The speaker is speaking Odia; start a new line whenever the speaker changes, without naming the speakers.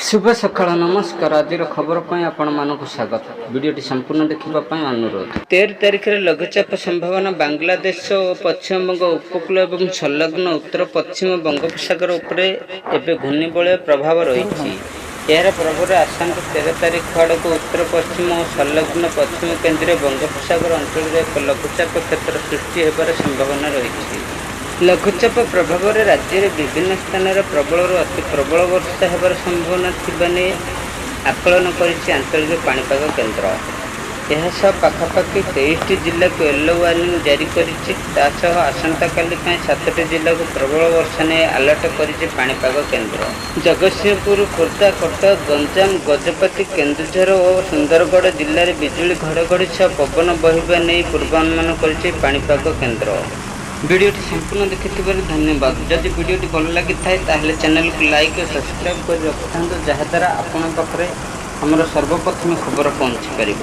ଶୁଭ ସକାଳ, ନମସ୍କାର। ଆଜିର ଖବର ପାଇଁ ଆପଣମାନଙ୍କୁ ସ୍ୱାଗତ। ଭିଡ଼ିଓଟି ସମ୍ପୂର୍ଣ୍ଣ ଦେଖିବା ପାଇଁ ଅନୁରୋଧ। 13 ତାରିଖରେ ଲଘୁଚାପ ସମ୍ଭାବନା। ବାଂଲାଦେଶ ଓ ପଶ୍ଚିମବଙ୍ଗ ଉପକୂଳ ଏବଂ ସଂଲଗ୍ନ ଉତ୍ତର ପଶ୍ଚିମ ବଙ୍ଗୋପସାଗର ଉପରେ ଏବେ ଘୂର୍ଣ୍ଣିବଳୟ ପ୍ରଭାବ ରହିଛି। ଏହାର ପ୍ରଭାବରେ ଆସନ୍ତା 13 ତାରିଖ ଆଡ଼କୁ ଉତ୍ତର ପଶ୍ଚିମ ଓ ସଂଲଗ୍ନ ପଶ୍ଚିମ କେନ୍ଦ୍ରୀୟ ବଙ୍ଗୋପସାଗର ଅଞ୍ଚଳରେ ଏକ ଲଘୁଚାପ କ୍ଷେତ୍ର ସୃଷ୍ଟି ହେବାର ସମ୍ଭାବନା ରହିଛି। ଲଘୁଚାପ ପ୍ରଭାବରେ ରାଜ୍ୟରେ ବିଭିନ୍ନ ସ୍ଥାନରେ ପ୍ରବଳରୁ ଅତି ପ୍ରବଳ ବର୍ଷା ହେବାର ସମ୍ଭାବନା ଥିବା ନେଇ ଆକଳନ କରିଛି ଆଞ୍ଚଳିକ ପାଣିପାଗ କେନ୍ଦ୍ର। ଏହା ସହ ପାଖାପାଖି 23ଟି ଜିଲ୍ଲାକୁ ୟେଲୋ ୱାର୍ଣ୍ଣିଂ ଜାରି କରିଛି। ତା ସହ ଆସନ୍ତାକାଲି ପାଇଁ ସାତଟି ଜିଲ୍ଲାକୁ ପ୍ରବଳ ବର୍ଷା ନେଇ ଆଲର୍ଟ କରିଛି ପାଣିପାଗ କେନ୍ଦ୍ର। ଜଗତସିଂହପୁର, ଖୋର୍ଦ୍ଧା, କଟକ, ଗଞ୍ଜାମ, ଗଜପତି, କେନ୍ଦୁଝର ଓ ସୁନ୍ଦରଗଡ଼ ଜିଲ୍ଲାରେ ବିଜୁଳି, ଘଡ଼ଘଡ଼ି ସହ ପବନ ବହିବା ନେଇ ପୂର୍ବାନୁମାନ କରିଛି ପାଣିପାଗ କେନ୍ଦ୍ର। ଭିଡ଼ିଓଟି ସମ୍ପୂର୍ଣ୍ଣ ଦେଖିଥିବାରୁ ଧନ୍ୟବାଦ। ଯଦି ଭିଡ଼ିଓଟି ଭଲ ଲାଗିଥାଏ, ତାହେଲେ ଚ୍ୟାନେଲକୁ ଲାଇକ୍ ଓ ସବସ୍କ୍ରାଇବ୍ କରି ରଖିଥାନ୍ତୁ, ଯାହାଦ୍ୱାରା ଆପଣଙ୍କ ପାଖରେ ଆମର ସର୍ବପ୍ରଥମେ ଖବର ପହଞ୍ଚି ପାରିବ।